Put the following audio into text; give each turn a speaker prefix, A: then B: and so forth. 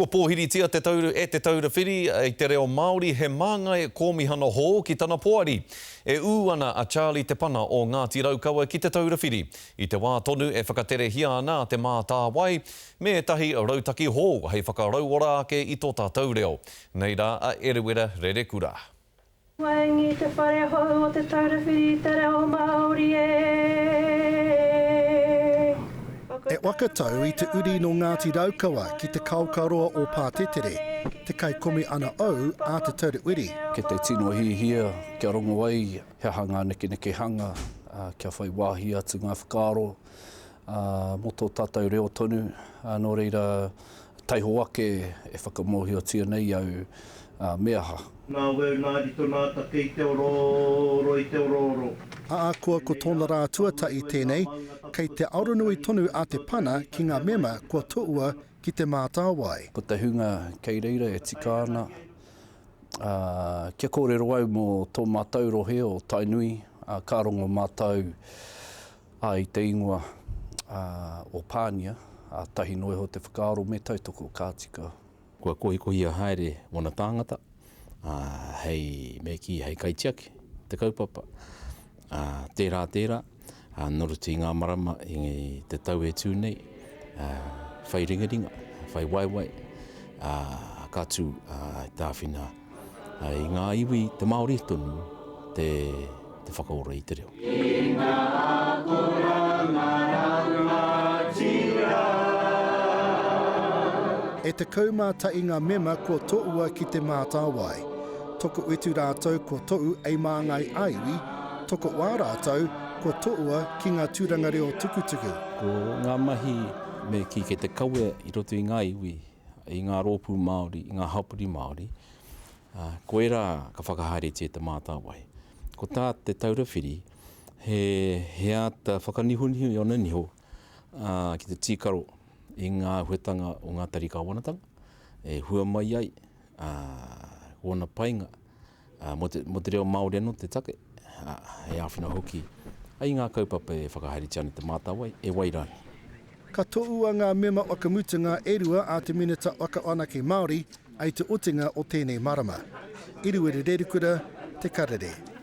A: Kua pōhiritia te tauru e Te Taura Whiri i te Reo Māori he māngai kōmihana hou ki tana poari. E ū ana a Charlie Te Pana o Ngāti Raukawa ki Te Taura Whiri i te wā tonu e whakaterehia ana a Te Mātāwai me ētahi rautaki hou hei whakarauora ake i tō tātou reo. Nei rā a Eruera Rerekura.
B: Waengi te whare hou o Te Taura Whiri i te Reo Māori e.
C: E whakatau i te uri nō Ngāti Raukawa ki te Kaokaroa o Pātetere, te kaikomi ana ou a Te Taura Whiri.
D: Kei te tino hihia kia rongo ai he aha ngā nekenekehanga, kia whai wāhi atu ngā whakaaro mō tō tātou reo tonu, nō reira Taiho ake e whakamōhiotia nei au me aha.
E: Nā weu nā rito nā take i te orooro i te orooro.
C: Ahakoa ko tōna rā tuatahi tēnei, kei te aronui tonu a Te Pana ki ngā mema kua tohua ki Te Mātāwai.
D: Ko te hunga kei reira e tika ana, ā, kia kōrero au mō tō mātou rohe o Tainui, ā, ka rongo mātou Ā, i te ingoa o Pānia, ā, tahi noa iho te whakaaro me tautoko, ka tika.
F: Kua kohikohia haere wana tāngata, ā, hei, me kī, hei kaitiaki te kaupapa, ā, tērā, tērā, ā, nō roto i ngā marama i te tau e tū nei, ā, whai ringaringa, whai waewae, ā, ka tū, ā, te āwhina I ngā iwi, te Māori tonu te te whakaora i te reo.
G: I ngā akoranga rangatira.
C: E 11 ngā mema kua toua ki Te Mātāwai. Tokowhitu rātou kua tou ei māngai ā-iwi, tokowhā rātou kua toua ki ngā tūranga reo tukutuku.
F: Ko ngā mahi me kī kei te kawea i roto i ngā iwi, i ngā rōpū Māori, i ngā hapori Māori, ā, koirā ka whakahaeretia Te Mātāwai. Ko tā Te Taura Whiri, he, he āta whakanihoniho i ōna niho, ā, ki te tīkaro i ngā āhuatanga o ngā tari kāwanatanga, e hua mai ai, ā, ōna painga, ā, mō te, mō te reo Māori anō te take, ā, hei āwhina hoki i ngā kaupapa e whakahaeretia ana Te Mātāwai, e wai rānei.
C: Ka tohua ngā mema whakamutunga e rua a te Minita Whakawhanake Māori i te otinga o tēnei marama. Eruera Rerukura, Te Karere.